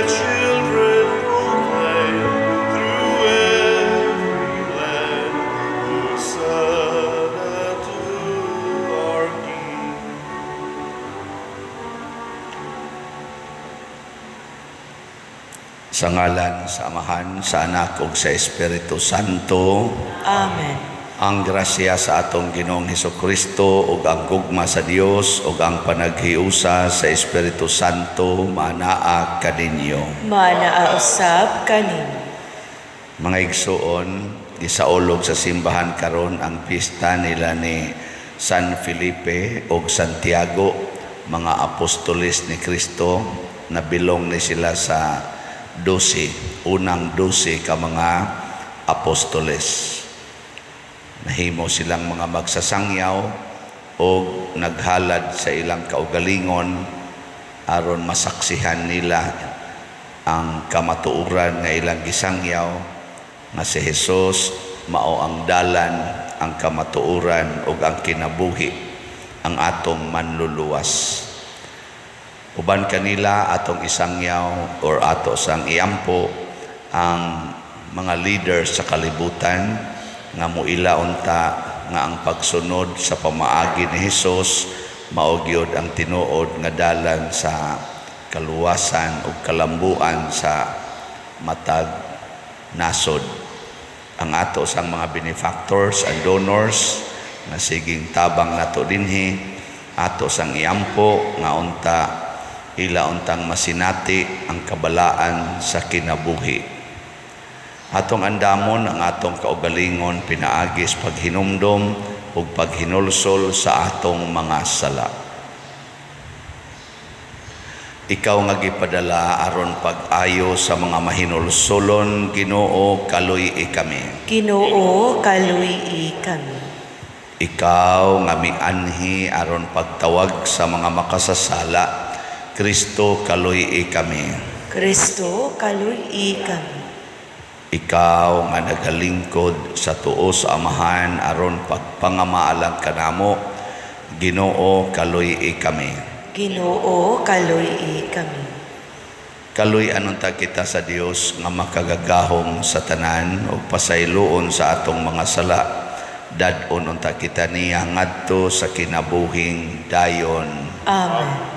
Children proclaim through every land, Hosanna to our King. Sa ngalan sa Amahan, sa Anak ug sa Espiritu Santo. Amen. Ang grasya sa atong Ginoong Hesukristo ug ang gugma sa Dios ug ang panaghiusa sa Espiritu Santo manaa kaninyo. Manaa usab kaninyo. Mga igsuon, gisaulog sa simbahan karon ang pista nila ni San Felipe ug Santiago, mga apostoles ni Kristo. Nabilong ni sila sa 12, unang 12 ka mga apostoles. Nahimo silang mga magsasangyaw o naghalad sa ilang kaugalingon aron masaksihan nila ang kamatuoran nga ilang gisangyaw nga si Jesus mao ang dalan, ang kamatuoran ug ang kinabuhi, ang atong manluluwas. Uban kanila atong isangyaw or ato sang iampo ang mga leaders sa kalibutan nga muila unta nga ang pagsunod sa pamaagi ni Hesus mao gyud ang tinuod nga dalan sa kaluwasan ug kalambuan sa matag nasod. Ang ato sang mga benefactors and donors nga siging tabang nato dinhi, ato sang iampo nga unta ila untang masinati ang kabalaan sa kinabuhi. Atong andamon ang atong kaugalingon pinaagis paghinumdom ug paghinulsol sa atong mga sala. Ikaw nga gipadala aron pag-ayo sa mga mahinulsolon, Ginoo, kaluy-i kami. Ginoo, kaluy-i kami. Ikaw nga mianhi aron pagtawag sa mga makasasala, Kristo, kaluy-i kami. Kristo, kaluy-i kami. Ikaw nga nagalingkod sa tuo sa Amahan aron pagpangamaalang kanamo, Ginoo, kaluy-i kami. Ginoo, kaluy-i kami. Kaluy-an unta kita sa Dios nga makagagahom sa tanan ug pasayloon sa atong mga sala. Dad-on unta kita niya ngadto sa kinabuhing dayon. Amen.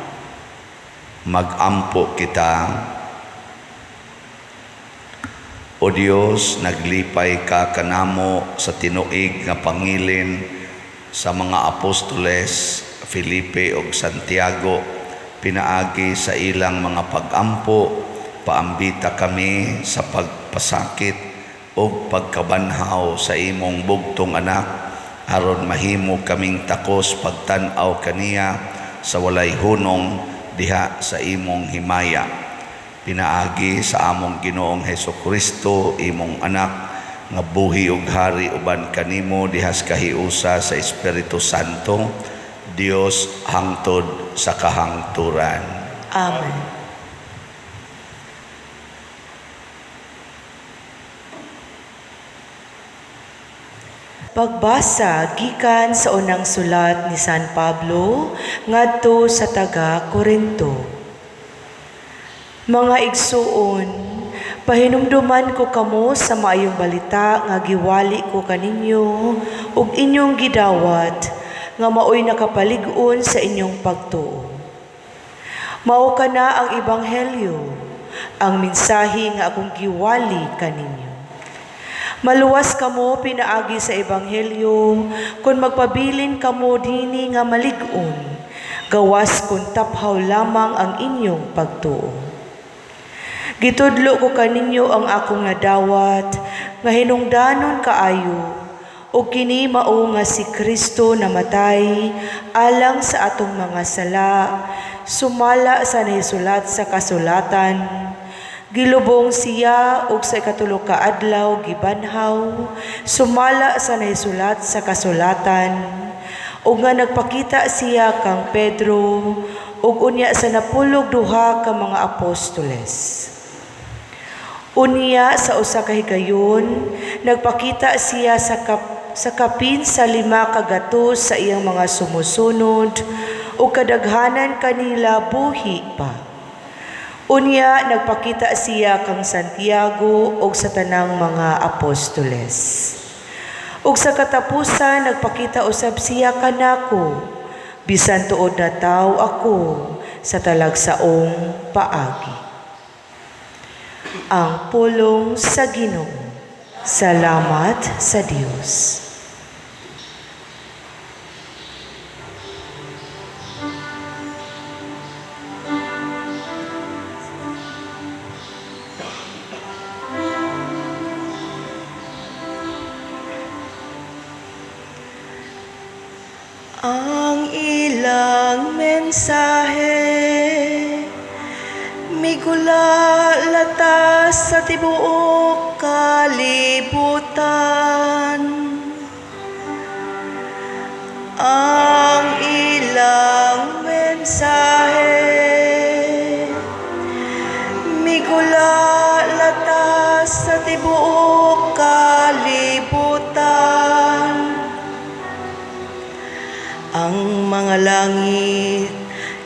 Magampo kita. O Dios, naglipay ka kanamo sa tinuig nga pangilin sa mga apostoles Felipe ug Santiago, pinaagi sa ilang mga pagampo, paambita kami sa pagpasakit ug pagkabanhaw sa imong bugtong anak, aron mahimo kaming takos pagtan-aw kaniya sa walay hunong diha sa imong himaya. Pinaagi sa among Ginoong Hesukristo, imong anak, nga buhi ug hari uban kanimo dihas kahiusa sa Espiritu Santo, Dios hangtod sa kahangturan. Amen. Pagbasa gikan sa unang sulat ni San Pablo ngadto sa taga Korinto. Mga igsuon, pahinumduman ko kamo sa maayong balita nga giwali ko kaninyo ug inyong gidawat nga maoy nakapalig-on sa inyong pagtuo. Mao kana ang ebanghelyo, ang mensahe nga akong giwali kaninyo. Maluwas kamo pinaagi sa ebanghelyo kung magpabilin kamo dini nga malig-on, gawas kun taphaw lamang ang inyong pagtuo. Gitudlo ko kaninyo ang akong nadawat nga hinungdanon kaayo, ug kini mao nga si Kristo namatay alang sa atong mga sala, sumala sa nahisulat sa kasulatan. Gilubong siya ug sa ikatulo ka adlaw gibanhaw, sumala sa nahisulat sa kasulatan. Ug nga nagpakita siya kang Pedro ug unya sa napulog duha ka mga apostoles. Unya sa usa ka higayon, nagpakita siya sa kapin sa 5 ka gatos sa iyang mga sumusunod, ug kadaghanan kanila buhi pa. Unya nagpakita siya kang Santiago ug sa tanang mga apostoles. Ug sa katapusan nagpakita usab siya kanako, bisan tuod na tawo ako sa talagsaong paagi. Ang pulong sa Ginoo. Salamat sa Dios. Ang ilang mensahe migula sa tibuok kalibutan. Ang ilang mensahe migula sa tibuok kalibutan. Ang mga langit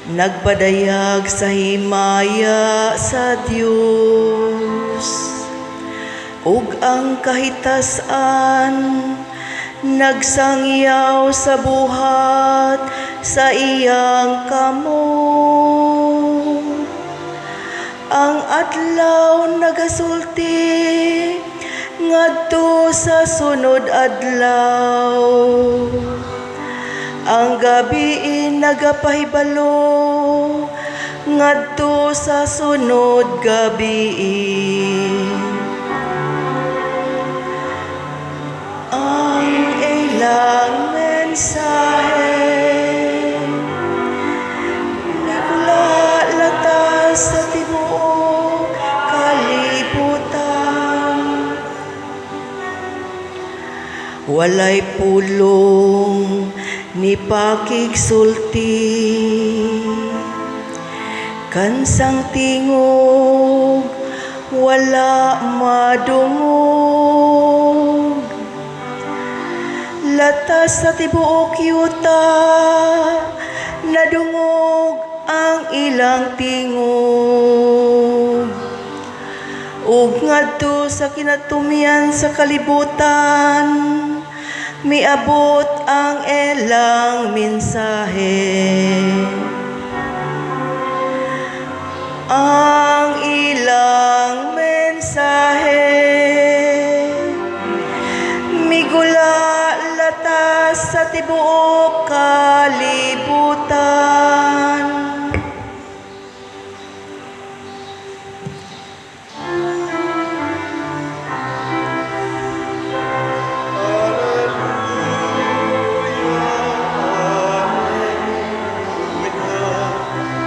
nagpadayag sa himaya sa Dios, ug ang kahitasan nagsangyaw sa buhat sa iyang kamot. Ang adlaw nagasulti ngadto sa sunod adlaw. Ang gabi nagapahibalo ngadto sa sunod gabi. Ang ilang mensahe nagulalatas sa tibuok kalibutan. Walay pulong ni pakigsulti, kansang tingog wala madungog. Latas sa tibuok yuta nadungog ang ilang tingog, ug ngadto sa kinatumyan sa kalibutan miabot ang ilang mensahe. Ang ilang mensahe migula latas sa tibuok kalibutan.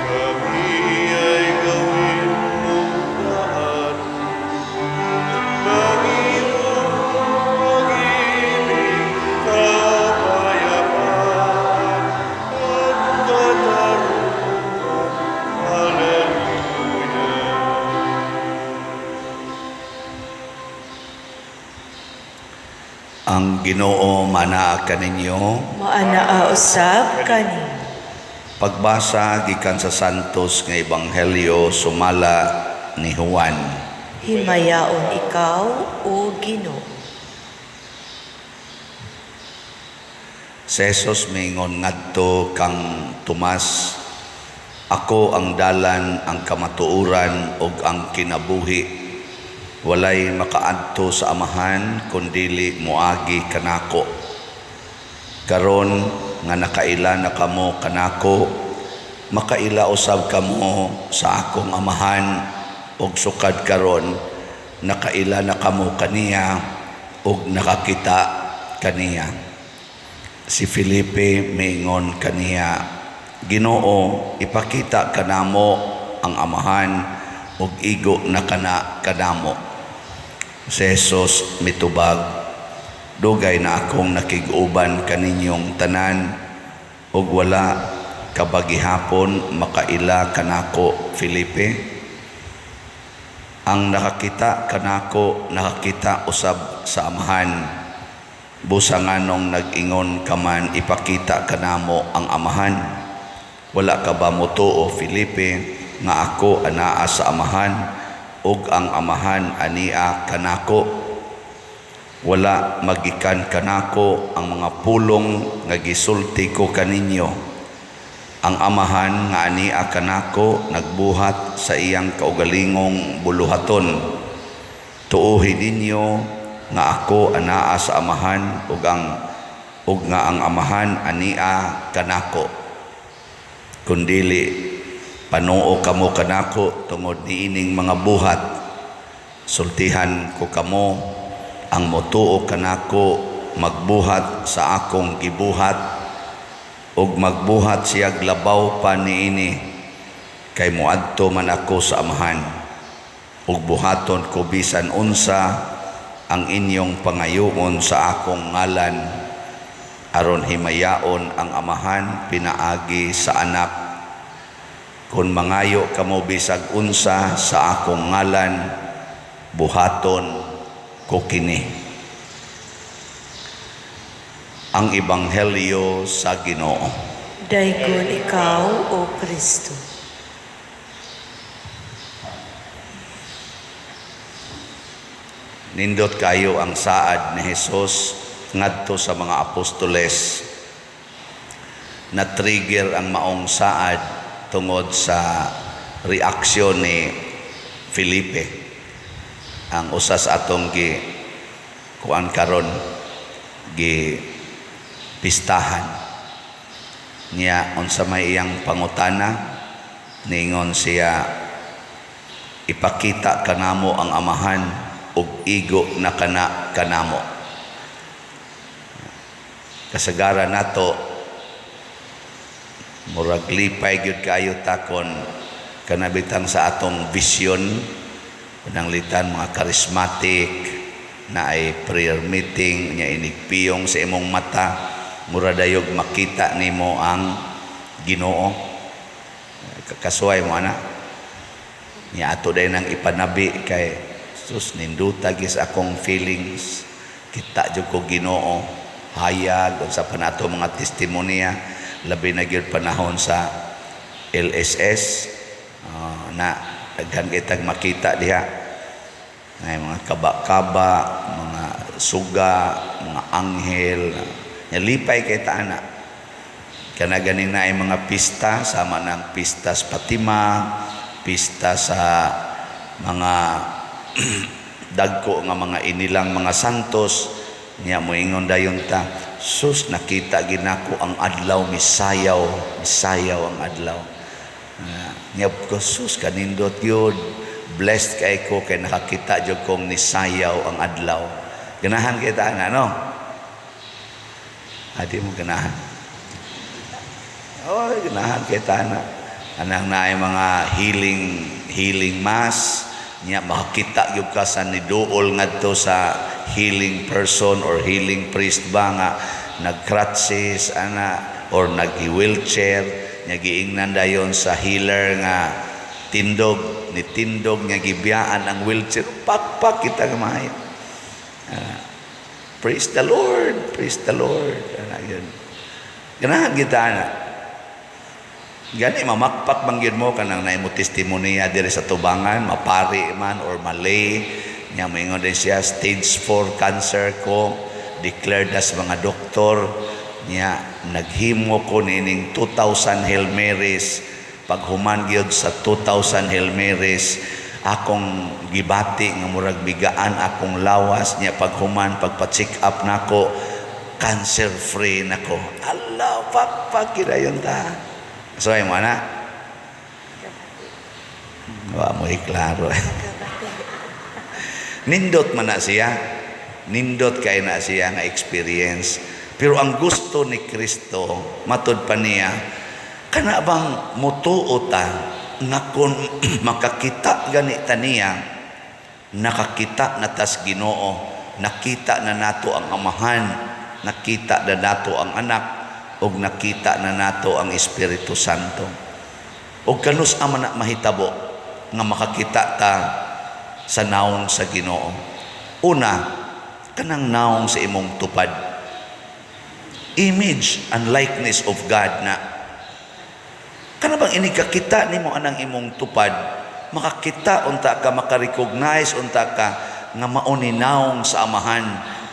Kami ay gawin mong daan ng iyong pag-ibig, kapayapaan at katarungan. Hallelujah. Ang Ginoo manaa kaninyo. Maanaa usab kani. Pagbasa gikan sa Santos nga Ebanghelyo sumala ni Juan. Himayaon ikaw, o Ginoo. Si Jesus miingon ngadto kang Tomas, "Ako ang dalan, ang kamatuoran ug ang kinabuhi. Walay makaadto sa Amahan kun dili moagi kanako. Karon nga nakaila na kamo kanako, makaila usab kamo sa akong Amahan, ug sukad karon nakaila na kamo kaniya ug nakakita kaniya." Si Felipe miingon kaniya, "Ginoo, ipakita kanamo ang Amahan ug igo na kana kanamo." Si Jesus mitubag, "Dugay na akong nakig-uban kaninyong tanan ug wala kabagihapon makaila kanako, Felipe? Ang nakakita kanako nakakita usab sa Amahan. Busa nganong nag-ingon ka man, ipakita kanamo ang Amahan? Wala ka ba motuo, Felipe, nga ako anaa sa Amahan ug ang Amahan ania kanako. Wala magikan kanako ang mga pulong nga gisulti ko kaninyo. Ang Amahan nga ania kanako nagbuhat sa iyang kaugalingong buluhaton. Tuohi ninyo nga ako anaa sa Amahan ug nga ang Amahan ania kanako. Kun dili, panuo kamo kanako tungod niining mga buhat. Sultihan ko kamo, ang motuo kanako magbuhat sa akong gibuhat, ug magbuhat siyag labaw pa niini, kay moadto man ako sa Amahan. Ug buhaton ko bisan unsa ang inyong pangayoon sa akong ngalan, aron himayaon ang Amahan pinaagi sa Anak. Kung mangayo kamo bisag unsa sa akong ngalan, buhaton ko kini. Ang Ebanghelyo sa Ginoo. Daygon ikaw, O Kristo. Nindot kayo ang saad ni Jesus ngadto sa mga apostoles. Na-trigger ang maong saad tungod sa reaksyon ni Felipe. Ang usa sa atong gi kuan karon, gi pistahan niya, unsa may iyang pangutana, ningon siya, "Ipakita kanamo ang Amahan ug igo na kana kanamo." Kasagaran nato, murag lipay gyud kaayo takon kanabitang sa atong vision, pananglitan mga charismatic na ay prayer meeting nya, inigpiyong sa imong mata, mura dayog makita nimo ang Ginoo. Kasuway mo ana niya, ato day nang ipanabi kay sus, ninduta gis akong feelings, kita jud ko Ginoo hayag. Unsa pa nato mga testimonya, labi na gyud panahon sa LSS, na daghan kitag makita diha ay mga kaba-kaba, mga suga, mga anghel. Nalipay kay ta ana. Kana ganing na ay mga pista, sama ng pista sa Fatima, pista sa mga dagko nga mga inilang mga santos niya, moingon dayon ta, "Sus, nakita ginako ang adlaw, misayaw, misayaw ang adlaw." Niya ko, "Sus, kanindot yun, blessed kay ko kay nakakita jud kong nisayaw ang adlaw." Ganahan kita ana, no? Adi mo ganahan? Oh, ganahan kita ana. Anang naay mga healing healing mass niya, makakita gyud ka sa niduol ngadto sa healing person or healing priest ba nga nag-crutches ana or nag-wheelchair nya, giingnan dayon sa healer nga tindog ni tindog nga gibiyaan ang wheelchair, pakpak kita nga maayo. Praise the Lord, praise the Lord. Ana yun, ganahan kita ana. Gani mamakpak man gyud mo kanang naay mo testimonya diri sa tubangan, mapari man or malay nya, moingon din siya, "Stage 4 cancer ko, declared as mga doktor niya, naghimo ko nining 2,000 Hail Marys. Paghuman gyud sa 2,000 Hail Marys, akong gibati nga murag bigaan akong lawas niya. Paghuman, pagpa-check up nako, cancer free nako." Allah, pakpak dayon ta. So ay mo ana, wa mo iklaro. Nindot man na siya, nindot kay na siya nga experience, pero ang gusto ni Kristo, matud pa niya, kana bang mutuo ta nga kung makakita gani ta niya, nakakita na tas Ginoo, nakita na nato ang Amahan, nakita na nato ang Anak, ug nakita na nato ang Espiritu Santo? Ug kanus ama na mahitabo nga makakita ta sa naong sa Ginoo? Una, kanang naong sa imong tupad, image and likeness of God na. Kana bang inig kakita nimo anang imong tupad, makakita unta ka, makarecognize unta ka nga mao ni naong sa Amahan,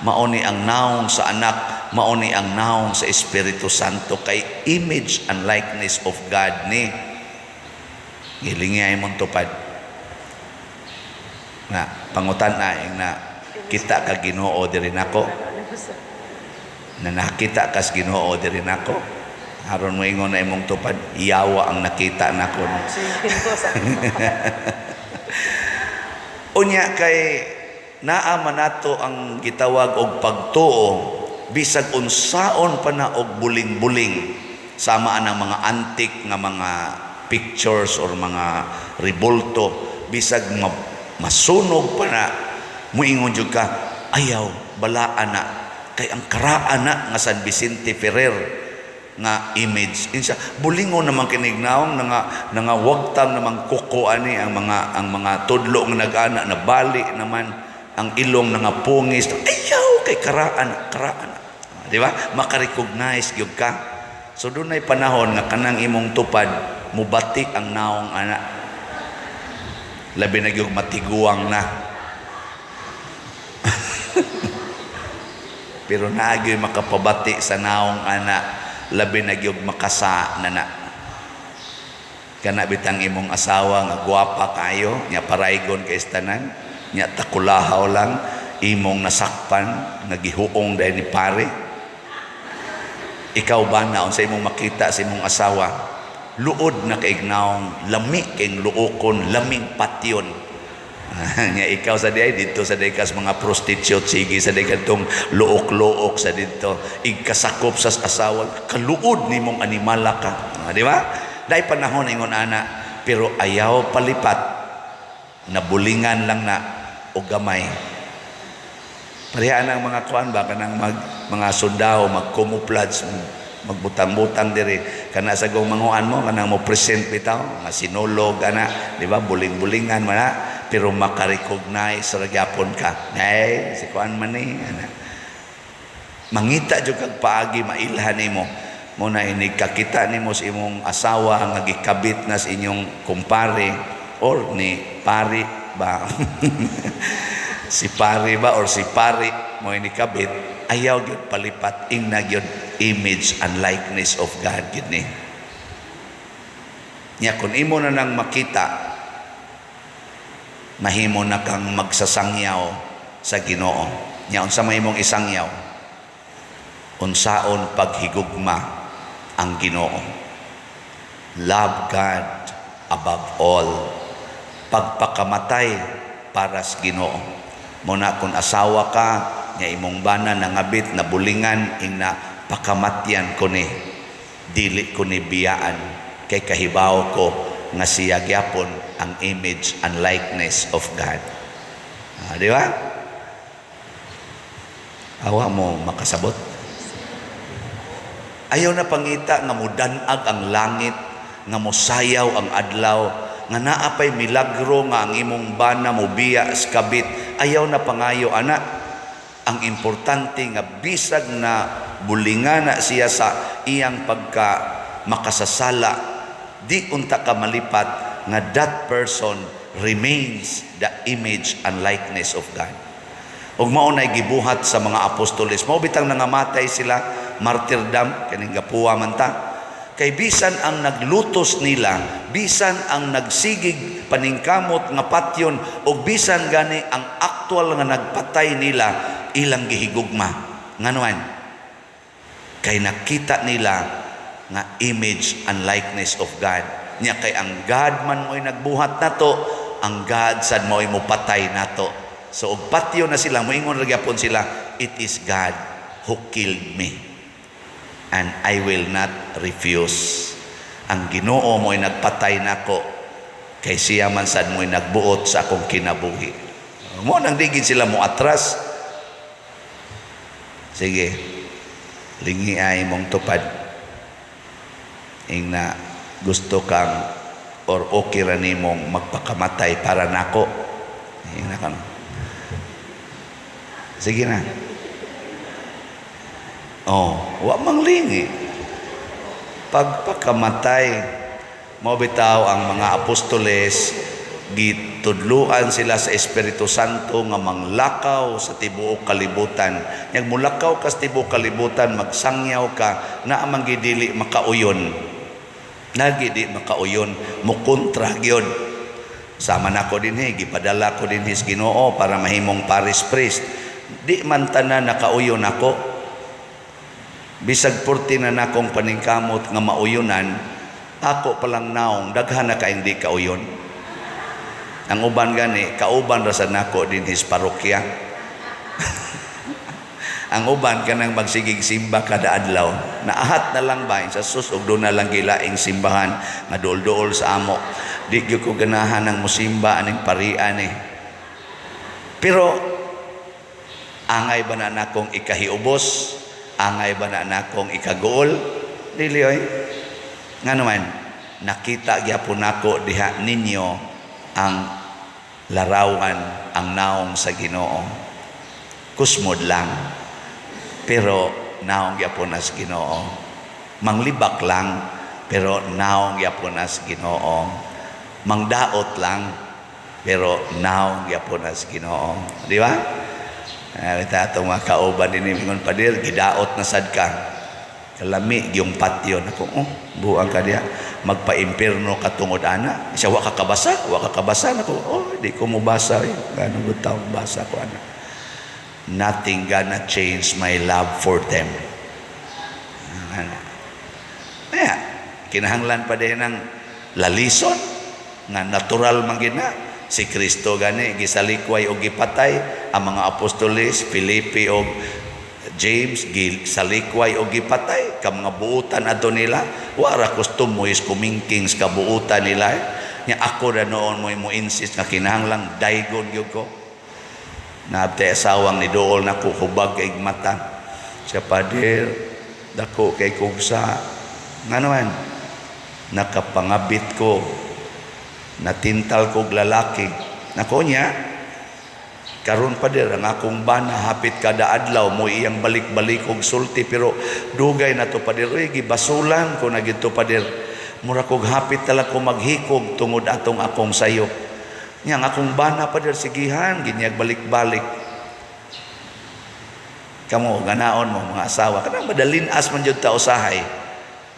mao ni ang naong sa Anak, mao ni ang naong sa Espiritu Santo, kay image and likeness of God ni. Gilingi ay mong tupad. Na pangutan na ing na kita ka Ginoo diri nako, na nakita kas Ginoo diri nako. Aron mo ingon na imong tupad, "Yawa ang nakita nako." Unya kay naa man nato ang gitawag og pagtuo, bisag unsaon pa na og buling-buling, sama ang mga antik nga mga pictures or mga ribulto, bisag masunog pa na, muingon jud ka, "Ayaw balaan na, kay ang karaan na nga San Vicente Ferrer nga image." Insa bulingon naman kinig naong nga wagtang namang kuko ani ang mga tudlo nga nag-ana na bali naman ang ilong nga pungis. Ayaw, kay karaan, karaan, di ba? Maka-recognize gyud ka. So dunay panahon nga kanang imong tupad mubatik ang naong ana, labi na gyud matiguang na. Pero naa gyud makapabati sa naong ana, labi na gyud makasa na na. Kana bitang imong asawa nga gwapa kayo nya, paraygon kay tanan nya, takulahaw lang imong nasakpan nga gihuong dahil ni pare. Ikaw ba na, unsa imong makita sa imong asawa? Luod na kay naong, lami kay luokon, laming patyon nya. Ikaw sa diay didto sa diay kas mga prostitute, sige sa diay kadtong luok-luok sa didto, igkasakop sa asawa, kaluod nimong animala ka. Ah, di ba? Dai panahon ingon ana, pero ayaw palipat, nabulingan lang na og gamay. Pareha ang mga kuan ba, kanang mga sundao mag-camouflage, magbutang-butang diri kana sa gong manguan mo, kanang mo present bitaw nga sinulog ana, di ba? Buling-bulingan man na, pero maka-recognize ra gyapon ka, "Ay, si kuan man ni ana." Mangita jud kag paagi mailhan nimo mo na inig kakita nimo sa imong asawa nga gikabit na sa inyong kumpare or ni pari ba, si pari ba or si pari mo ini kabit, ayaw gyud palipat, ingna gyud image and likeness of God gyud ni nya. Kung imo na nang makita, mahimo na kang magsasangyaw sa Ginoo. Nya unsa may imong isangyaw? Unsaon paghigugma ang Ginoo. Love God above all, pagpakamatay para sa Ginoo. Mo na kung asawa ka nya imong bana nangabit na bulingan, ingna, "Pakamatyan ko ni, dili ko ni biyaan, kay kahibaw ko nga siya gyapon ang image and likeness of God." Ah, di ba? Awa mo makasabot. Ayaw na pangita nga mudanag ang langit, nga mosayaw ang adlaw, nga naa pay milagro nga ang imong bana mobiya sa kabit. Ayaw na pangayo ana. Ang importante nga bisag na bulingana siya sa iyang pagka makasasala, di unta ka malipat nga that person remains the image and likeness of God. Ug mao nay gibuhat sa mga apostoles. Mao bitang nangamatay sila, martyrdom, kaning gapuwa man ta. Kay bisan ang naglutos nila, bisan ang nagsigig paningkamot nga patyon, ug bisan gani ang aktual nga nagpatay nila, ilang gihigugma. Nganuan? Kay nakita nila nga image and likeness of God. Nya kay ang God man mo'y nagbuhat nato, ang God sad mo'y mopatay nato. So og patyo na sila, moingon ra gyapon sila, "It is God who killed me and I will not refuse." Ang Ginoo mo'y nagpatay nako kay siya man sad mo'y nagbuot sa akong kinabuhi. Mo nang digid sila mo atras. Sige. Lingi ay mong tupad. Ing na gusto kang or okay ra nimong magpakamatay para nako. Ing na kano. Sige na. Oh, wa mang lingi. Pagpakamatay. Mao bitaw ang mga apostoles, gitudluan sila sa Espiritu Santo nga manglakaw sa tibuok kalibutan. Nya mulakaw ka sa tibuok kalibutan, magsangyaw ka, naa man dili makauyon. Nagi di makauyon, mukontra gyud. Sama nako dinhi, gipadala ko dinhi sa Ginoo para mahimong parish priest. Di man tanan nakauyon ako. Bisag purti na nakong paningkamot nga mauyunan, ako palang naong daghan na ka hindi kauyon. Ang uban gani, kauban ra sa nako dinhi sa parokya. Ang uban kanang magsigig simba kada adlaw. Naahat na lang ba sa sus og doon na lang gilaing simbahan nga duol-duol sa amo. Di gyud ko ganahan ang musimba aning parian eh. Pero angay ba na nakong ikahiubos? Angay ba na nakong ikaguol? Dili oy. Nga naman, nakita gyapon nako diha ninyo ang larawan, ang naong sa Ginoo. Kusmod lang. Pero naong gyapon na sa Ginoo. Manglibak lang, pero naong gyapon na sa Ginoo. Mangdaot lang, pero naong gyapon na sa Ginoo. Di ba? Ita atong mga kauban din ingon, "Pader, gidaot na sad ka. Kalami yung patyon." Ako, "Oh, buang ka diha. Magpa-impierno ka tungod ana." Siya, "Wa ka kabasa, wa ka kabasa." Nako, "Oh, di ko mo basa. Eh. Gano gud taong basa ko ana." Nothing gonna change my love for them. Ano. Kaya, kinahanglan pa din ng lalison nga natural man gid na. Si Kristo gani gisalikway og gipatay, ang mga apostoles Felipe og James salikway og gipatay ka mga buutan adto nila. Wara kustumo is kumingking sa kabuutan nila. Nya ako na noon mo insist nga kinahanglang daygon gyud ko. Naabtay asawang ni duol na ko, hubag kay mata siya, "Pader, dako kay kugsa." Nga naman, nakapangabit ko, natintal kog lalaki. Nako niya, "Karon, pader, ang akong bana hapit kada adlaw mo iyang balik-balik og sulti, pero dugay na to, pader. Uy, gibasulan ko na gito, pader. Mura kog hapit tala ko maghikog tungod atong akong sayop. Nya ang akong bana, pader, sigihan ginyag balik-balik." Kamo ganaon mo mga asawa, kanang madalin as man jud ta usahay.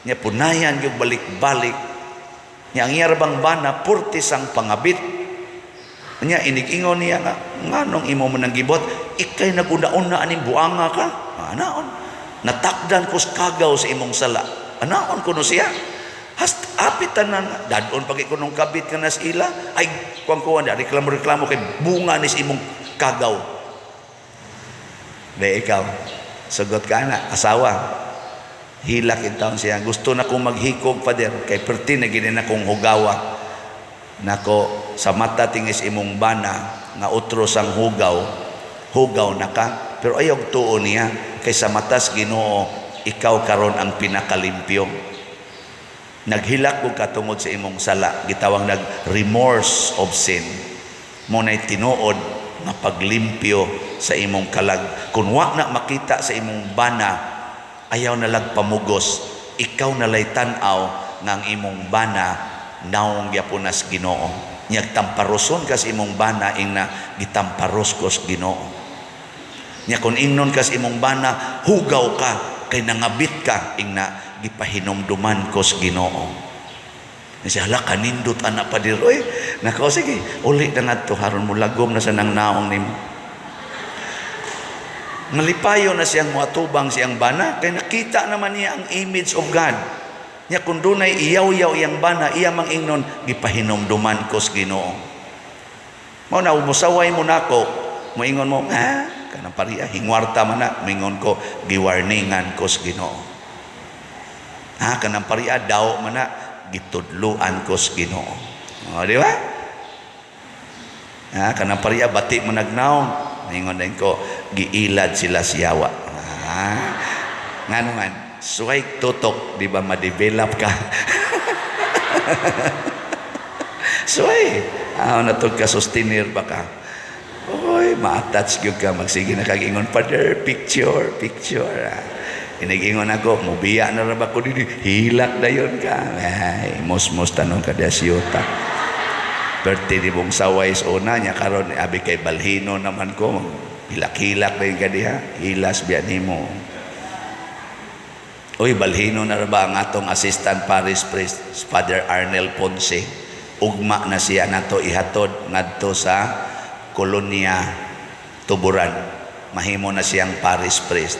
Nya punayan gyud balik-balik. Nya ang iya bang bana purti sang pangabit. Nya inig-ingon niya nga, "Nganong imo man ang gibot? Ikay naguna-una aning buanga ka. Anaon? Natakdan ko kagaw sa imong sala." Anaon kuno siya. Hast apit tanan dadon pag ikunong kabit ka nas ila ay kuang kuan da reklamo-reklamo kay bunga ni sa imong kagaw. Be ikaw, sugot ka na, asawa. Hilak in taon siya. "Gusto na kong maghikog, Father, kay perti na gini na kong hugawa." Nako, sa mata tingis imong bana nga otro sang hugaw, hugaw na ka. Pero ayaw tuo niya, kay sa matas Ginoo, ikaw karon ang pinakalimpyo. Naghilak ko katungod sa imong sala, gitawag nag remorse of sin. Mo na'y tinuod nga paglimpyo sa imong kalag. Kung wa na makita sa imong bana, ayaw na lag pamugos. Ikaw na lay tan-aw nga ang imong bana naong gyapon nas Ginoo. Nya tamparoson ka sa imong bana, ing na gitamparos ko sa Ginoo. Nya kung ingnon ka sa imong bana, "Hugaw ka kay nangabit ka," ing na gipahinumduman ko sa Ginoo. Siya, "Hala, kanindot anak, pader." Oy, nako, sige, uli na ngadto haron mo lagom na sa nang naong nimo. Malipayo na siyang muatubang siyang bana kay nakita naman niya ang image of God. Nya kung dunay iyaw-yaw iyang bana, iya mang ingnon, "Gipahinumduman ko sa Ginoo." Mao na musaway mo nako, moingon mo, "Ha, kanang pariya hingwarta man na," mingon ko, "Giwarningan ko sa Ginoo." "Ha, kanang pariya daw man na," "Gitudluan ko sa Ginoo." O, di ba? "Ha, kanang pariya bati mo nagnaong," mingon din ko, "Giilad sila siyawa." Ha, ngano man, suway tutok, di ba ma-develop ka? Suway, ah, natug ka sustenir ba ka? Oy, ma-attach gyud ka, magsige na kag ingon, "Father, picture, picture." Ah. Inigingon ako, mubiya na ra ba ko diri, hilak dayon ka. Ay, mos-mos tanong ka diya siyota. Birthday ni mong saway sa una niya karon abi kay balhino naman ko, hilak-hilak dayon ka diha, hilas biya nimo. Uy, balhino na ra ba ang atong assistant parish priest, Father Arnel Ponce. Ugma na siya nato ihatod ngadto sa Kolonya Tuburan. Mahimo na siyang parish priest.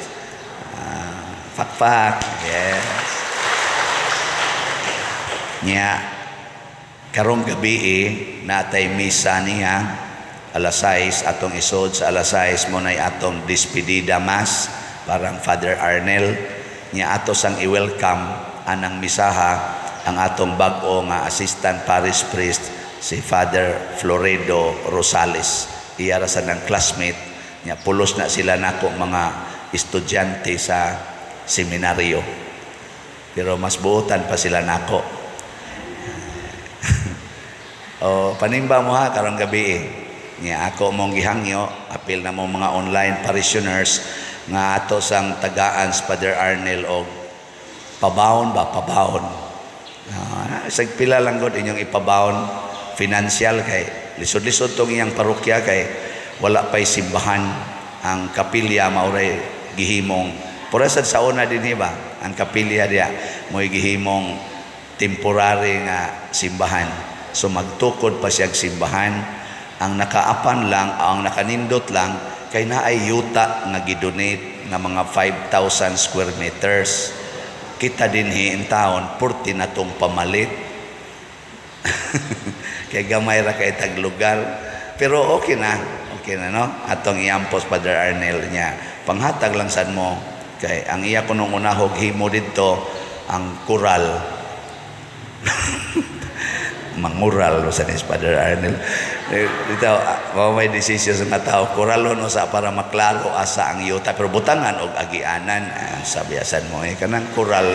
Fakfak. Yes. Nya karong gabi eh, natay misa niya alas 6 atong isod sa alas 6 mo nay atong despedida mass parang Father Arnel. Nya ato sang i-welcome anang misaha ang atong bag-o nga assistant parish priest, si Father Floredo Rosales. Iya ra sa nang classmate nya, pulos na sila nako mga estudyante sa seminaryo, pero mas buotan pa sila nako. O panimba mo ha karong gabi eh. Nya ako mong gihangyo, apil na mo mga online parishioners nga ato sang tagaan sa Father Arnel og pabaon ba, pabaon. Sag pila lang gud inyong ipabaon financial kay lisod-lisod tong iyang parokya kay wala pay simbahan. Ang kapilya maoray gihimong pura sad sa una dinhi ba, ang kapilya diya mo'y gihimong temporary nga simbahan. So magtukod pa siyang simbahan. Ang nakaapan lang, ang nakanindot lang kay naay yuta nga gidonate nga mga 5,000 square meters. Kita dinhi in town, purti na tong pamalit kay gamay ra kay tag lugar, pero okay na, okay na, no? Atong iampos Father Arnel niya, panghatag lang sad mo kay ang iya kunong unahog himo didto ang kural, mangural sa ni Father Arnel dito. Mao may desisyon sa mga tao, kuralon sa para maklaro asa ang yuta, pero butangan og agianan. Sabiasan mo eh, kanang kural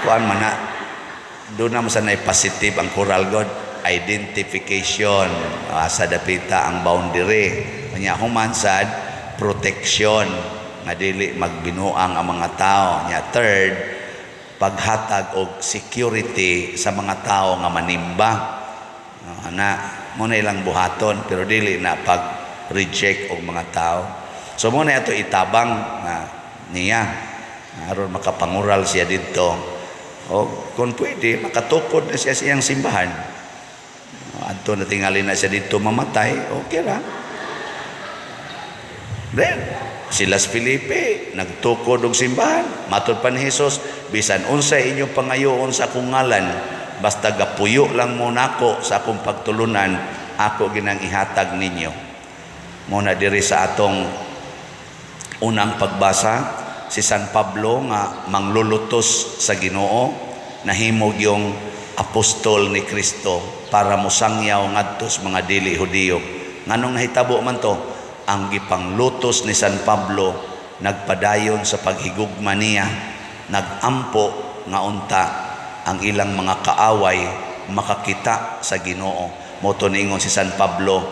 kuan man na doon na sa positive ang kural god identification, asa dapita ang boundary. Nya human sad, protection nga dili magbinuang ang mga tao. Nya third, paghatag og security sa mga tao nga manimba. Na mo na ilang buhaton, pero dili na pag reject og mga tao. So mo na ato itabang na niya aron makapangural siya didto o kung pwede makatukod na siya sa iyang simbahan. Adto na tingali na siya didto mamatay, okay ra. Then sila si Felipe nagtukod og simbahan. Matod pa ni Jesus, bisan unsay inyong pangayoon sa akong ngalan, basta gapuyo lang mo nako sa akong pagtulunan, ako ginang ihatag ninyo. Mo na diri sa atong unang pagbasa, si San Pablo nga manglulutos sa Ginoo nahimog yung apostol ni Kristo para mosangyaw ngadto sa mga dili Hudiyo. Nganong nahitabo man to? Ang gipanglutos ni San Pablo nagpadayon sa paghigugma niya, nagampo nga unta ang ilang mga kaaway makakita sa Ginoo. Mo to niingon si San Pablo,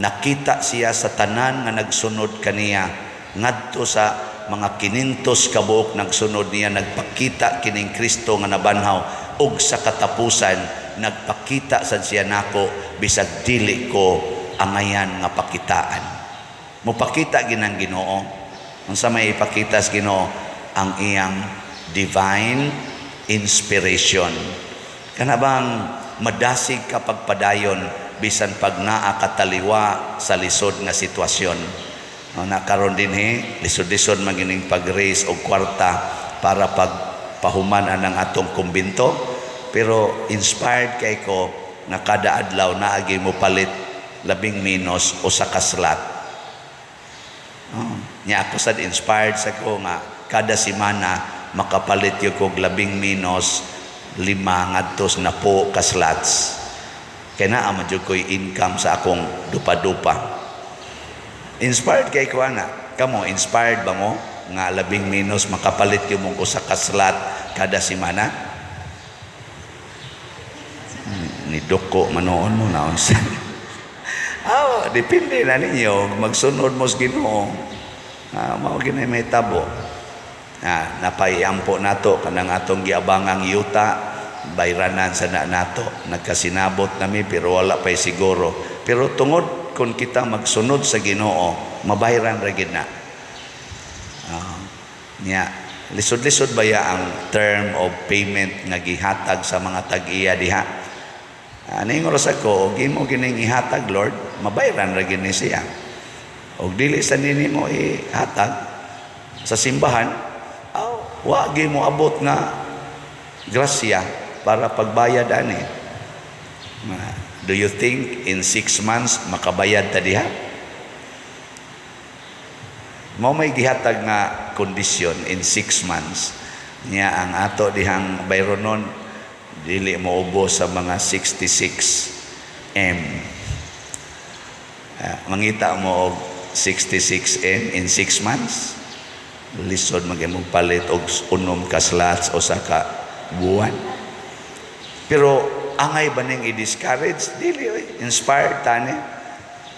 nakita siya sa tanan nga nagsunod kaniya. Ngadto sa mga 500 ka buok nagsunod niya, nagpakita kining Kristo nga nabanhaw, ug sa katapusan nagpakita sad siya nako bisag dili ko angayan nga pakitaan. Mopakita ginang Ginoo. Unsa may ipakita sa Ginoo? Ang iyang divine inspiration. Kana bang madasig ka pagpadayon bisan pag naa kataliwa sa lisod nga sitwasyon? No, na karon dinhi lisod-lisod magining pag-raise og kwarta para pagpahuman anang atong kumbinto, pero inspired kay ko nga kada adlaw naagi mo palit labing menos usa ka slot. Oh, nya ako sad inspired sa ko nga kada semana makapalit gyud kog labing menos 5 ngadto sa 10 ka slots. Kay naa man jud ko'y income sa akong dupa-dupa. Inspired kay ko ana. Kamo, inspired ba mo nga labing menos makapalit gyud mong usa ka slot kada semana? Ni duko manoon mo naon sa. Aw, depende na ninyo magsunod mo sa Ginoo. Mao gini may tabo. Na napaiampo nato kanang atong giabangang yuta, bayranan sa na nato. Nagkasinabot nami pero wala pa'y siguro. Pero tungod kung kita magsunod sa Ginoo, mabayran ra gid na. Nya lisod-lisod ba ya ang term of payment nga gihatag sa mga tag-iya diha? Ningon ra ko, og imo gining ihatag, Lord, mabayran ra gid ni siya. Og dili sa nini mo ihatag sa simbahan, aw, wa gi mo abot nga grasya para pagbayad ani. Do you think in 6 months makabayad ta diha? Mao may gihatag nga kondisyon in 6 months. Nya ang ato dihang bayronon dili mo ubos sa mga 66 M. Mangita mo og 66 M in 6 months. Lisod mag palit og 6 ka slots o sa ka buwan. Pero angay ba ning i-discourage? Dili oy, inspired tani.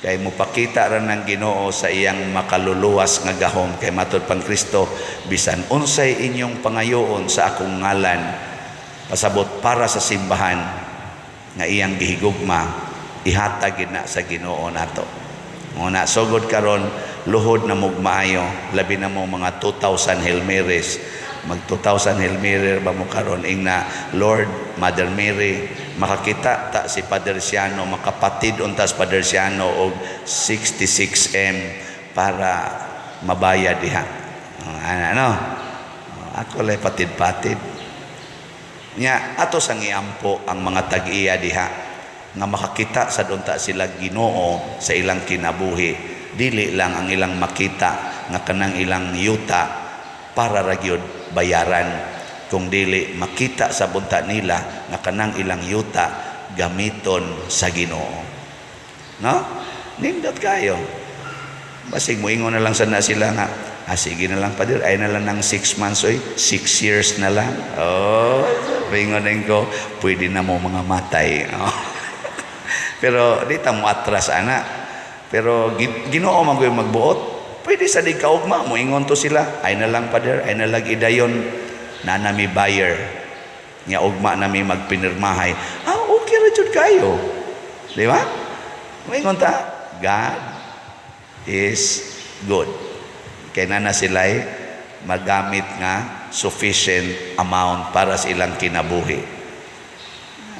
Kay mopakita ra ng Ginoo sa iyang makaluluwas nga gahom, kay matud pang Kristo, bisan unsay inyong pangayoon sa akong ngalan, pasabot para sa simbahan nga iyang gihigugma, ihatag gid na sa Ginoo nato. Muna sugod karon, luhod na mog maayo, labi na mo mga 2,000 Hail Marys. Mag 2,000 Hail Mary ba mo karon, ingna, "Lord, Mother Mary, makakita ta si Padre Siano, makapatid unta si Padre Siano og 66 M para mabayad diha." Ano, ano? Ako lay patid-patid. Nya ato sang iampo ang mga tag-iya diha nga makakita sa unta sila Ginoo sa ilang kinabuhi. Dili lang ang ilang makita nga kanang ilang yuta para ra gyud bayaran, kung dili makita sa bunta nila nga kanang ilang yuta gamiton sa Ginoo, no? Nindot kayo. Basig moingon na lang sana sila nga, "Ah, sige na lang, Pader, ay na lang ng 6 months oy, 6 years na lang." Oh, ingon din ko, pwede na mo mga matay. Oh. Pero di ta mo atras ana. Pero Ginoo man gyud magbuot. Pwede sa di kaugma mo ingon to sila, "Ay na lang, Pader, ay na lang idayon na nami buyer. Nya ugma nami magpinirmahay." Ah, okay ra jud kayo. Di ba? Moingon ta, God is good. Kay na na sila'y magamit nga sufficient amount para sa ilang kinabuhi.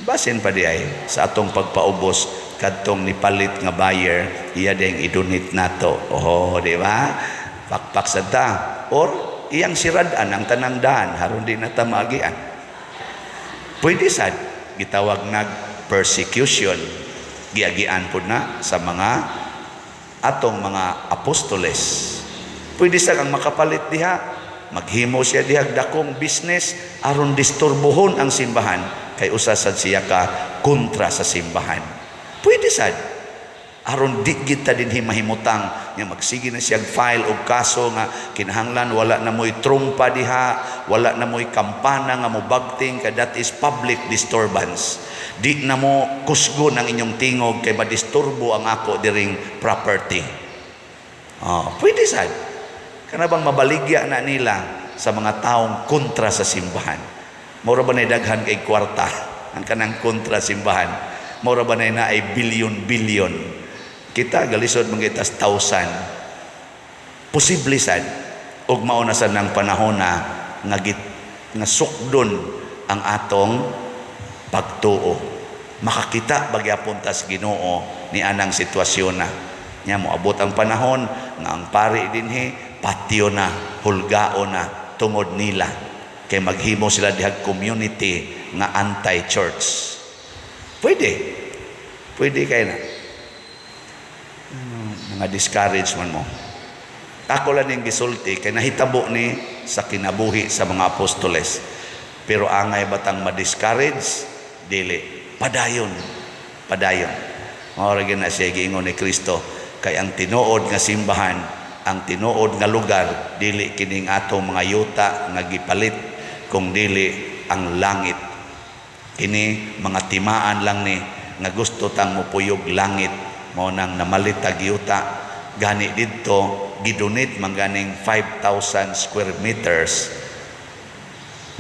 Basin pa di ay sa atong pagpaubos kadtong nipalit nga buyer, iya ding i-donate nato. Oh, di ba? Pakpak sa ta. Or iyang siradan ang tanang daan haron di na ta maagian. Pwede sad gitawag nag persecution. Giagian pud na sa mga atong mga apostoles. Pwede sa kang makapalit diha, maghimo siya diha dakong business aron disturbohon ang simbahan kay usa sad siya ka kontra sa simbahan. Pwede sad aron di kita din mahimutang nga magsige na siya file og kaso nga kinahanglan wala na mo'y trumpa diha, wala na mo'y kampana nga mobagting kay that is public disturbance. Di na mo kusgon ang inyong tingog kay madisturbo ang ako diring property. Oh, pwede sad. Kana bang mabaligya na nila sa mga taong kontra sa simbahan. Mura ba na daghan kay kwarta ang kanang kontra simbahan? Mura ba na ay bilyon-bilyon? Kita galisod mangitas thousand. Posible sad og mao na sad ng panahon na nga, nga sukdon ang atong pagtuo. Makakita bagyapon tas Ginoo ni anang sitwasyon na. Nya moabot ang panahon nga ang pari dinhi patyo na, hulgao na tungod nila kay maghimo sila dihag community nga anti-church. Pwede. Pwede kay na. Ano, mga discourage man mo. Ako lang ning gisulti kay nahitabo ni sa kinabuhi sa mga apostoles. Pero angay batang ma-discourage? Dili. Padayon. Padayon. Mao ra gyud na siya giingon ni Kristo kay ang tinuod nga simbahan, ang tinuod nga lugar dili kining atong mga yuta nga gipalit, kung dili ang langit. Kini mga timaan lang ni nga gusto tang mupuyog langit, mao nang namalit tag yuta. Gani didto Gidonate man ganing 5,000 square meters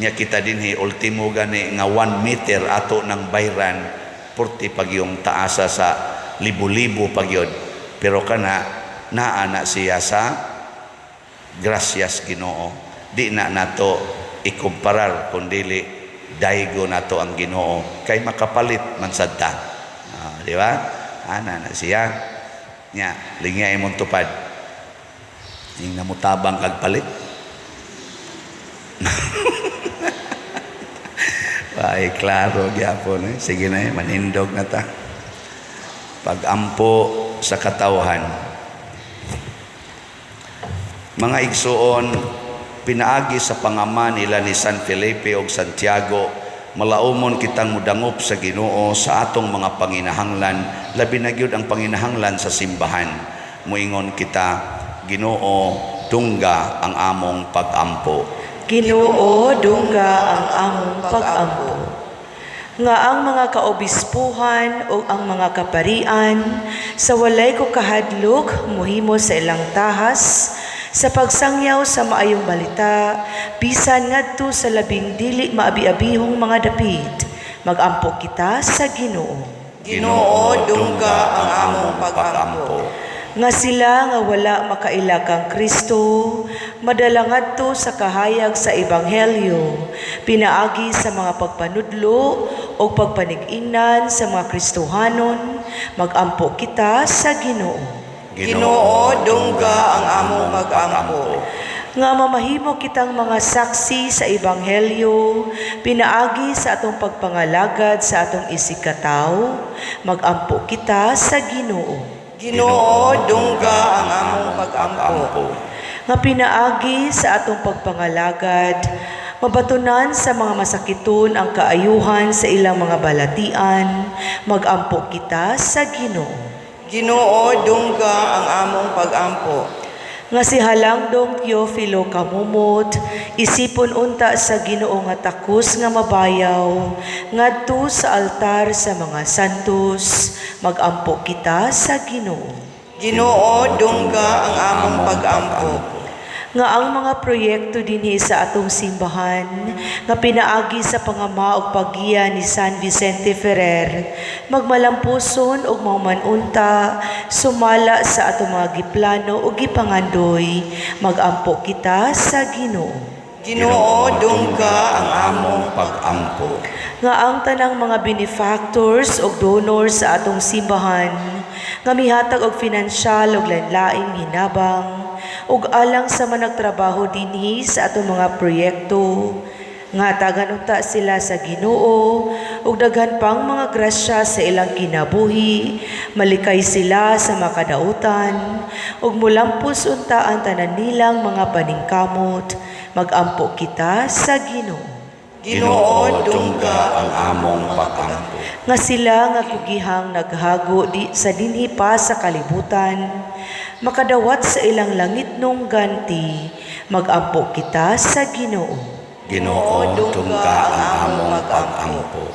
nya. Kita dinhi, ultimo gani nga 1 meter ato ng bayran, purti pag yung taasa sa libo-libo pagyod. Pero kana naa na siya sa grasyas Ginoo. Di na nato ikumparar kung dili daygo nato ang Ginoo kay makapalit man sad ta. Ah, di ba? Ana na siya nya, lingya imong tupad ing namutabang kag palit. Ay, klaro gyapon eh. Sige na eh, manindog na ta. Pagampo sa katawhan. Mga igsuon, pinaagi sa pangama nila ni San Felipe ug Santiago, malaumon kitang mudangop sa Ginoo sa atong mga panginahanglan, labi na gyud ang panginahanglan sa simbahan. Muingon kita, Ginoo, dungga ang among pagampo. Ginoo, dungga ang among pagampo. Nga ang mga kaobispuhan o ang mga kaparian sa walay ko kahadlok muhimo sa ilang tahas sa pagsangyaw sa maayong balita bisan ngadto sa labing dili maabi-abihong mga dapit, magampo kita sa Ginoo. Ginoo, dungga ang among pagampo. Nga sila nga wala makaila kang Kristo madala ngadto sa kahayag sa ebanghelyo pinaagi sa mga pagpanudlo o pagpanig-ingnan sa mga Kristohanon, magampo kita sa Ginoo. Ginoo, dungga ang among pagampo. Nga mamahimo kitang mga saksi sa ebanghelyo pinaagi sa atong pagpangalagad sa atong isigkatawo, magampo kita sa Ginoo. Ginoo, dungga ang among pagampo. Nga pinaagi sa atong pagpangalagad, mabatunan sa mga masakiton ang kaayuhan sa ilang mga balatian, magampo kita sa Ginoo. Ginoo, dungga ang among pagampo. Nga si Halangdong Teofilo Kamumot isipon unta sa Ginoo nga takos nga mabayaw ngadto sa altar sa mga santos, magampo kita sa Ginoo. Ginoo, dungga ang among pagampo. Nga ang mga proyekto dinhi sa atong simbahan nga pinaagi sa pangama ug paggiya ni San Vicente Ferrer magmalampuson ug mahuman-unta sumala sa atong mga giplano ug gipangandoy, magampo kita sa Ginoo. Ginoo, dungga ang among pagampo. Nga ang tanang mga benefactors ug donors sa atong simbahan nga mihatag og finansyal ug lain-laing hinabang ug alang sa managtrabaho dinhi sa atong mga proyekto, nga tagan unta sila sa Ginoo ug daghan pang mga grasya sa ilang kinabuhi, malikay sila sa makadautan ug mulampos unta ang tanan nilang mga paningkamot, magampo kita sa Ginoo. Ginoo, dungga ang among pagampo. Nga sila nga kugihang naghago di sa dinhi pa sa kalibutan makadawat sa ilang langitnong ganti, magampo kita sa Ginoo. Ginoo, dungga ang among pagampo.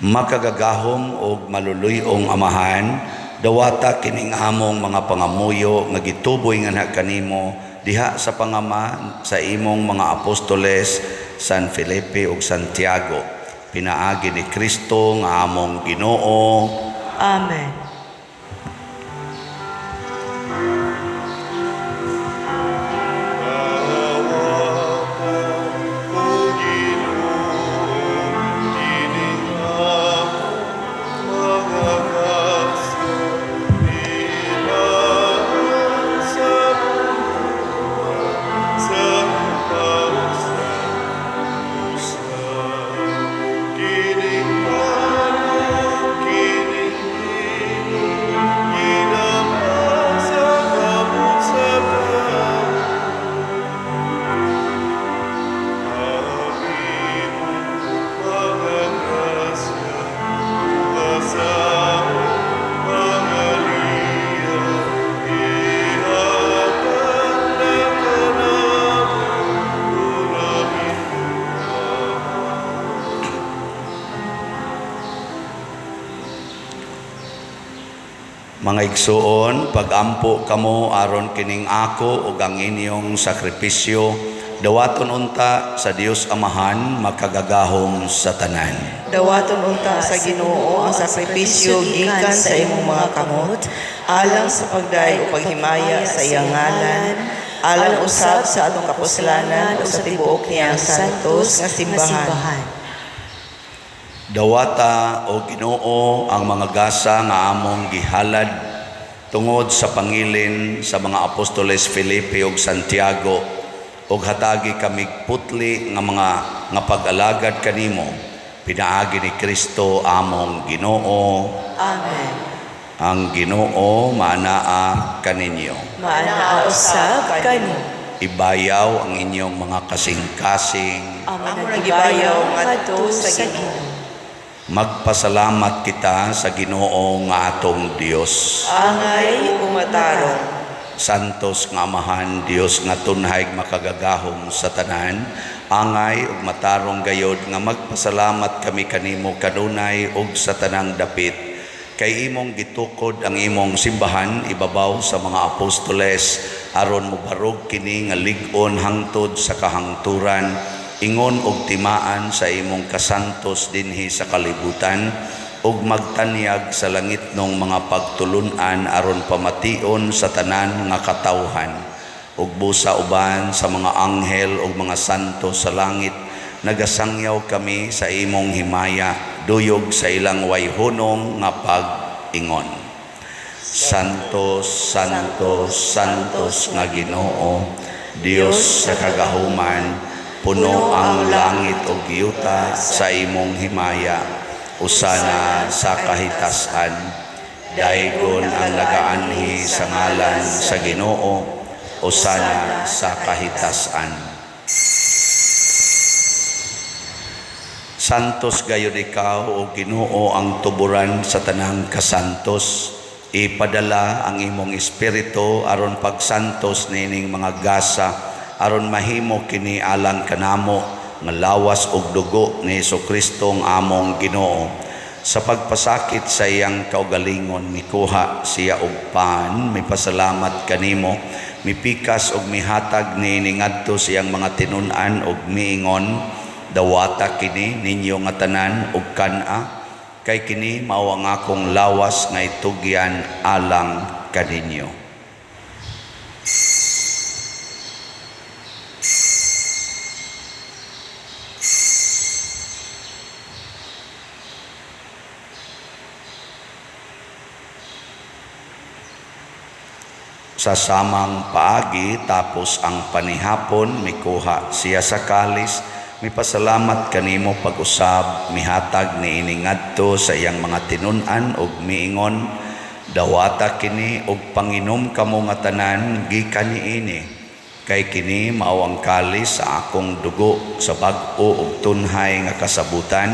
Makagagahom og maluluy-ong Amahan, dawata kining among mga pangamuyo nga gituboy nganha kanimo diha sa pangama sa imong mga apostoles San Felipe ug Santiago pinaagi ni Kristo nga among Ginoo. Amen. Dawata, O Ginoo, kining among mga kasalinan sa sa kausa. Kining plano, kining Mga igsuon, pagampo kamo aron kining ako ug ang inyong sakripisyo dawaton unta sa Dios Amahan makagagahom sa tanan. Dawaton unta sa Ginoo ang sakripisyo gikan sa imong mga kamot, alang sa pagdayeg o paghimaya sa iyang ngalan, alang usab sa atong kapuslanan o sa tibuok niyang santos nga simbahan. Dawata o Ginoo ang mga gasa nga among gihalad tungod sa pangilin sa mga apostoles Felipe ug Santiago ug hatagi kami putli nga mga nga pag-alagad kanimo pinaagi ni Kristo among Ginoo. Amen. Ang Ginoo maanaa kaninyo. Maanaa usab kanimo. Ibayaw ang inyong mga kasing-kasing. Amo Amo nang nang gibayaw gibayaw ngadto ngadto sa sa Ginoo. Magpasalamat kita sa Ginoo nga atong Dios. Angay umatarong. Santos nga Amahan, Dios nga tunhay makagagahom sa tanan, angay ug matarong gayod nga magpasalamat kami kanimo kanunay ug sa tanang dapit. Kay imong gitukod ang imong simbahan ibabaw sa mga apostoles aron mobarog kini nga lig-on hangtod sa kahangturan, ingon og timaan sa imong kasantos dinhi sa kalibutan ug magtanyag sa langitnong mga pagtulun-an aron pamation sa tanan nga katawhan ug busa uban sa mga anghel ug mga santo sa langit nagasangyaw kami sa imong himaya duyog sa ilang wayhunong nga pag-ingon. Santos, Santos, Santos nga Ginoo, Dios sa kagahuman, puno ang langit ug yuta sa imong himaya. Usana sa kahitasan, daygon ang nagaanhi sa ngalan sa Ginoo, usana sa kahitasan. Santos gayud ikaw o Ginoo ang tuburan sa tanang kasantos. Ipadala ang imong espiritu aron pagsantos nining mga gasa aron mahimo kini alang kanamo nga lawas ug dugo ni Hesukristo ang among Ginoo. Sa pagpasakit sa iyang kaugalingon mikuha siya og pan, mipasalamat kanimo, mipikas og mihatag niini ngadto sa iyang mga tinun-an og miingon, dawata kini ninyo nga tanan og kan-a, kay kini mao ang akong lawas nga itugyan alang kaninyo. Sa samang paagi tapos ang panihapon mikuha siya sa kalis, mipasalamat kanimo pag-usab, mihatag niini ngadto sa iyang mga tinun-an ug miingon, dawata kini ug panginom kamo nga tanan gikan niini, kay kini mao ang kalis sa akong dugo sa bag-o ug tunhay nga kasabutan,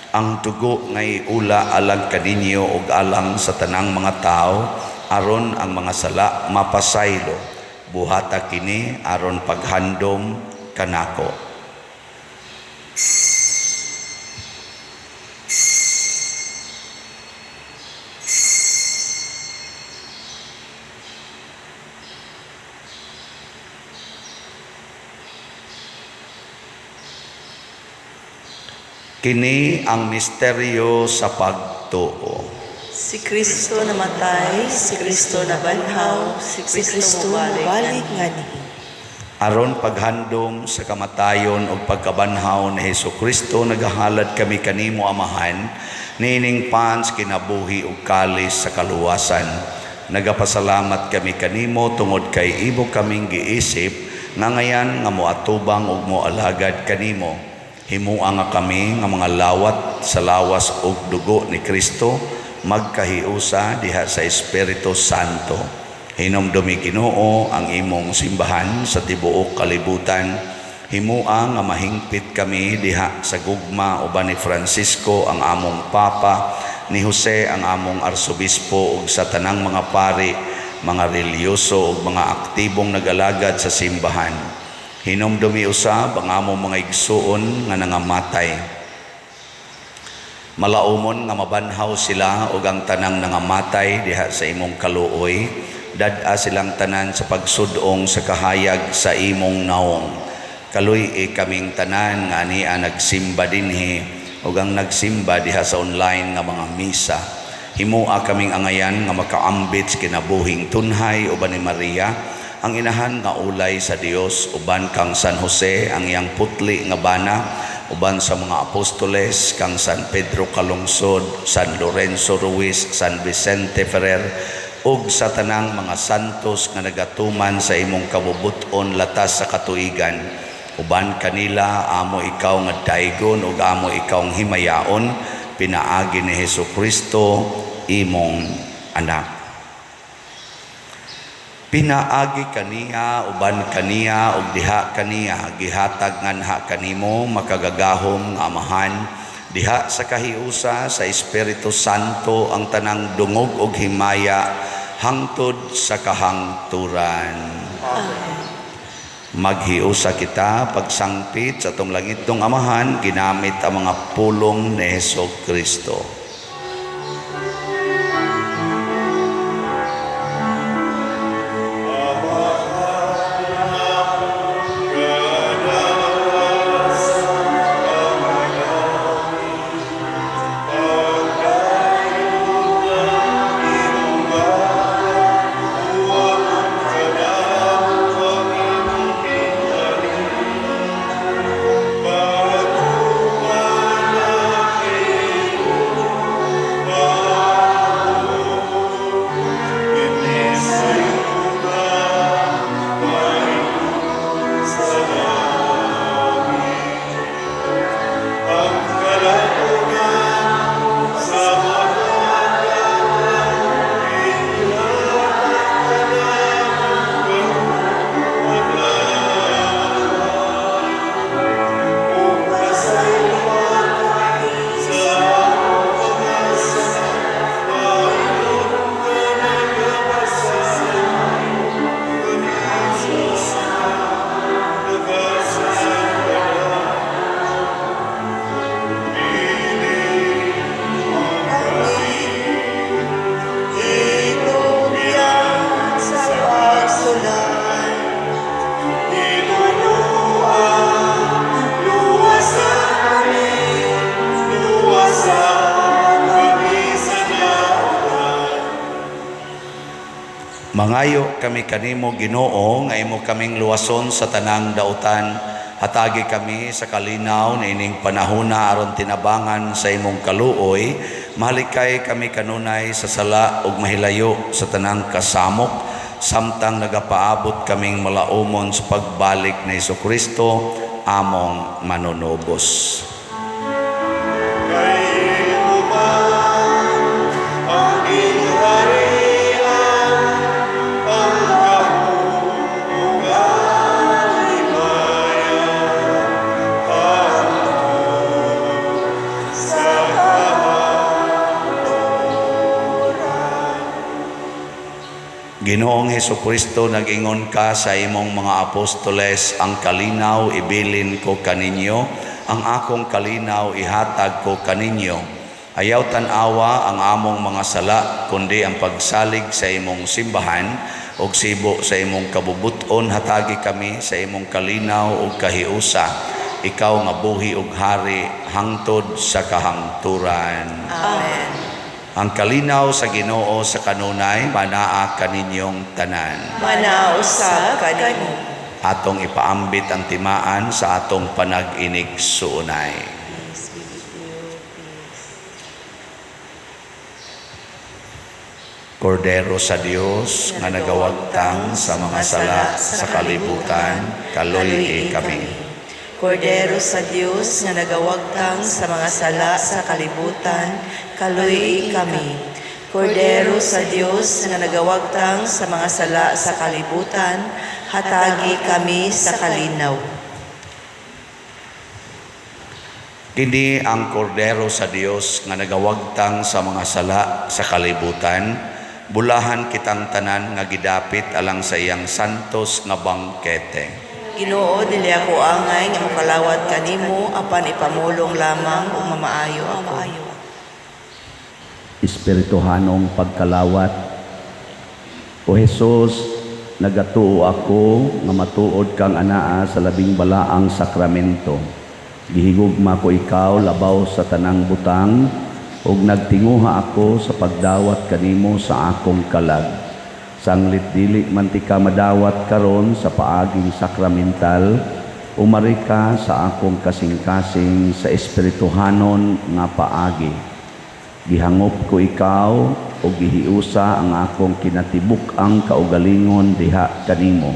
ang dugo nga iula alang kaninyo ug alang sa tanang mga tawo aron ang mga sala mapasaylo. Buhata kini aron paghandom kanako. Kini ang misteryo sa pagtuo. Si Kristo namatay, si Kristo nabanhaw, si Si Kristo Kristo mobalik mobalik nganhi. Aron paghandom sa kamatayon ug pagkabanhaw ni Hesukristo, nagahalad kami kanimo Amahan niining pans kinabuhi ug kalis sa kaluwasan. Nagapasalamat kami kanimo tungod kay imo kaming giisip nga ngayan nga moatubang ug moalagad kanimo. Himua nga kami nga mga lawat sa lawas ug dugo ni Kristo magkahiusa diha sa Espiritu Santo. Hinumdumi Ginoo ang imong simbahan sa tibuok kalibutan. Himua nga mahingpit kami diha sa gugma uban ni Francisco ang among Papa, ni Jose ang among Arsobispo ug sa tanang mga pari, mga relihiyoso ug mga aktibong nagalagad sa simbahan. Hinumdumi usab ang among mga igsuon nga nangamatay. Malaumon nga mabanhaw sila ug ang tanang nangamatay diha sa imong kaluoy, dad-a silang tanan sa pagsud-ong sa kahayag sa imong naong. Kaluy-i kaming tanan nga ania nagsimba dinhi ug ang nagsimba diha sa online nga mga misa. Himoa kaming angayan nga makaambit sa kinabuhing tunhay uban ni Maria, ang inahan nga ulay sa Dios, uban kang San Jose, ang iyang putli nga bana, uban sa mga apostoles, kang San Pedro Calungsod, San Lorenzo Ruiz, San Vicente Ferrer, ug sa tanang mga santos nga nagatuman sa imong kabubut-on latas sa katuigan. Uban kanila amo ikaw nga daygon ug amo ikaw nga himayaon, pinaagi ni Hesus Kristo imong anak. Pinaagi kaniya, uban kaniya, ug diha kaniya, gihatag nganha kanimo makagagahom nga Amahan, diha sa kahiusa sa Espiritu Santo ang tanang dungog ug himaya hangtod sa kahangturan. Amen. Maghiusa kita pagsangpit sa atong langitnong Amahan, ginamit ang mga pulong ni Hesus Kristo. Itugyan sa pagsulay, luwasan kami, Luwasan kami sa dautan. Mangayo kami kanimo, Ginoo, nga imo kaming luwason sa tanang dautan. Hatagi kami sa kalinaw niining panahona aron tinabangan sa imong kaluoy. Mahalikay kami kanunay sa sala ug mahilayo sa tanang kasamok, samtang nagapaabot kaming malaumon sa pagbalik ni Kristo among manunubos. Kay imo man ang gingharian, ang gahom ug ang himaya, hangtod sa kahangturan. Ginoong Hesukristo, nag-ingon ka sa imong mga apostoles, "Ang kalinaw ibilin ko kaninyo, ang akong kalinaw ihatag ko kaninyo." Ayaw tan-awa ang among mga sala, kundi ang pagsalig sa imong simbahan, ug sibo sa imong kabubuton, hatagi kami sa imong kalinaw ug kahiusa. Ikaw nga buhi ug hari hangtod sa kahangturan. Amen. Ang kalinaw sa Ginoo sa kanunay manaa kaninyong tanan. Manaa usab kanimo. Atong ipaambit ang timaan sa atong panag-inigsuonay. Peace be with you. Peace. Kordero sa Dios nga nagawagtang sa mga sala sa kalibutan, kaluy-i kami. Kordero sa Dios nga nagawagtang sa mga sala sa kalibutan, kaluy-i kami. Kordero sa Dios nga nagawagtang sa mga sala sa kalibutan, hatagi kami sa kalinaw. Kini ang Kordero sa Dios nga nagawagtang sa mga sala sa kalibutan, bulahan kitang tanan nga gidapit alang sa iyang santos nga bangkete. Ginoo, dili ako angay nga mokalawat kanimo, apan ipamulong lamang ug mamaayo ako. Mamaayo. Espirituhanong pagkalawat. O Hesus, nagatuo ako nga matuod kang anaa sa labing balaang sakramento. Gihigugma ko ikaw labaw sa tanang butang ug nagtinguha ako sa pagdawat kanimo sa akong kalag. Sanglit dili man tika madawat karon sa paaging sakramental, umari ka sa akong kasing-kasing sa espirituhanon nga paagi. Gihangop ko ikaw o gihiusa ang akong kinatibuk-ang kaugalingon diha kanimo.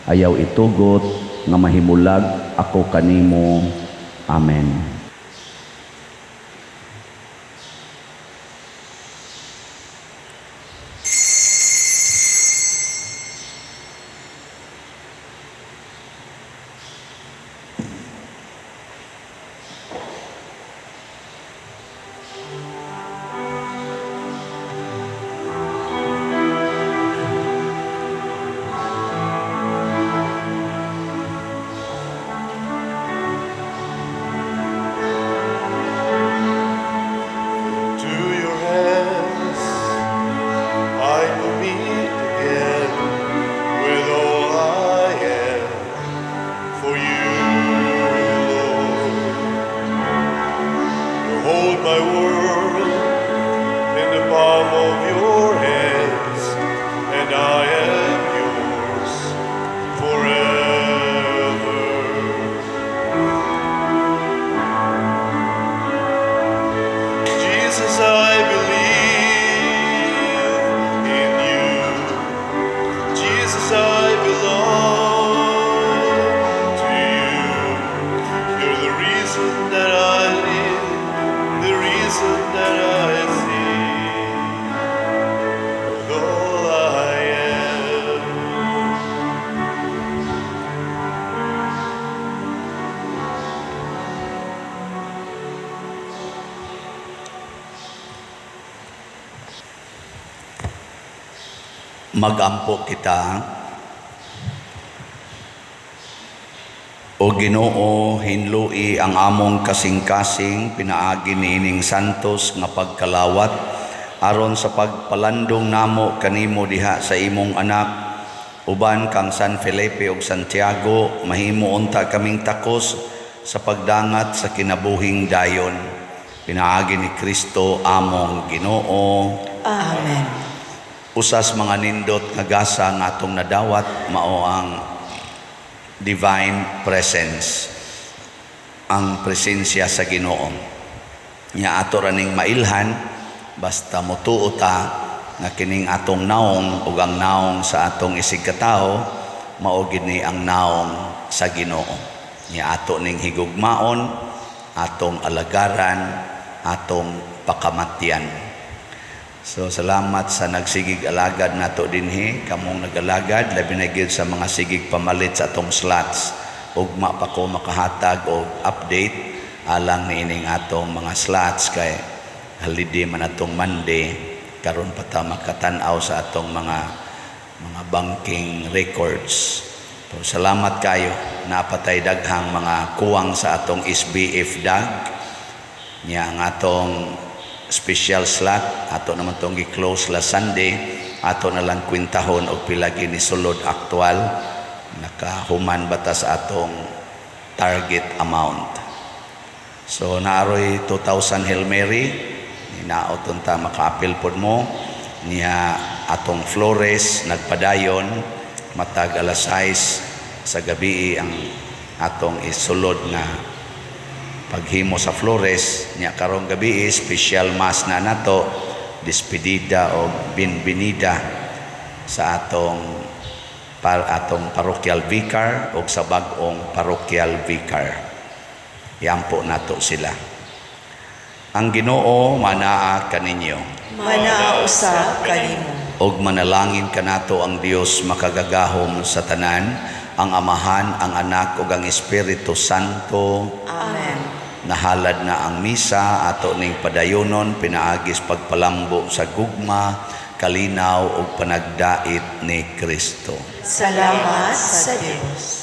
Ayaw itugot nga mahimulag ako kanimo. Amen. To your hands I commit again with all I am for you, Lord. You hold my world in the palm of your hands, and I am yours forever. Jesus, I believe in you. Jesus, I belong to you. You're the reason that I live, the reason that I sing. With all I am. Magampo kita. O Ginoo, hinlui ang among kasing-kasing pinaagi niining santos nga pagkalawat aron sa pagpalandong namo kanimo diha sa imong anak uban kang San Felipe ug Santiago, mahimo unta kaming takos sa pagdangat sa kinabuhing dayon, pinaagi ni Kristo among Ginoo. Amen. Usas mga nindot nga gasa nga atong nadawat mao ang divine presence, ang presensya sa Ginoo. Nya ato ra ning mailhan basta motuo ta nga kining atong naong ug ang naong sa atong isigkatawo mao gid ni ang naong sa Ginoo. Nya ato ning higugmaon, atong alagaran, atong pakamatyan. So salamat sa nagsigig alagad nato dinhi, kamong nagalagad, labi na gyud sa mga sigig pamalit sa atong slots. Ugma pa ko makahatag og update alang niining atong mga slots kay holiday man atong Monday, karon pa ta makatan-aw sa atong mga banking records. So, salamat kayo, napatay daghang mga kuwang sa atong SBF DAG. Nya ang atong special slot ato naman tong gi-close last Sunday, ato na lang kwintahon og pila gini sulod aktual nakahuman bata sa atong target amount. So naaroy 2,000 Hail Mary, hinaot unta makaapil pod mo. Niya atong Flores nagpadayon matag alas 6 sa gabi ang atong isulod nga paghimo sa Flores. Niya karong gabi special mass na nato, despedida o bienvenida sa atong parochial vicar o sa bag-ong parochial vicar. Iampo nato sila. Ang Ginoo manaa kaninyo. Manaa usab kanimo. Og manalangin kanato ang Dios makagagahom sa tanan, ang Amahan, ang Anak ug ang Espiritu Santo. Amen. Nahalad na ang misa, ato ning padayonon pinaagis pagpalambo sa gugma, kalinaw ug panagdait ni Kristo. Salamat sa Dios.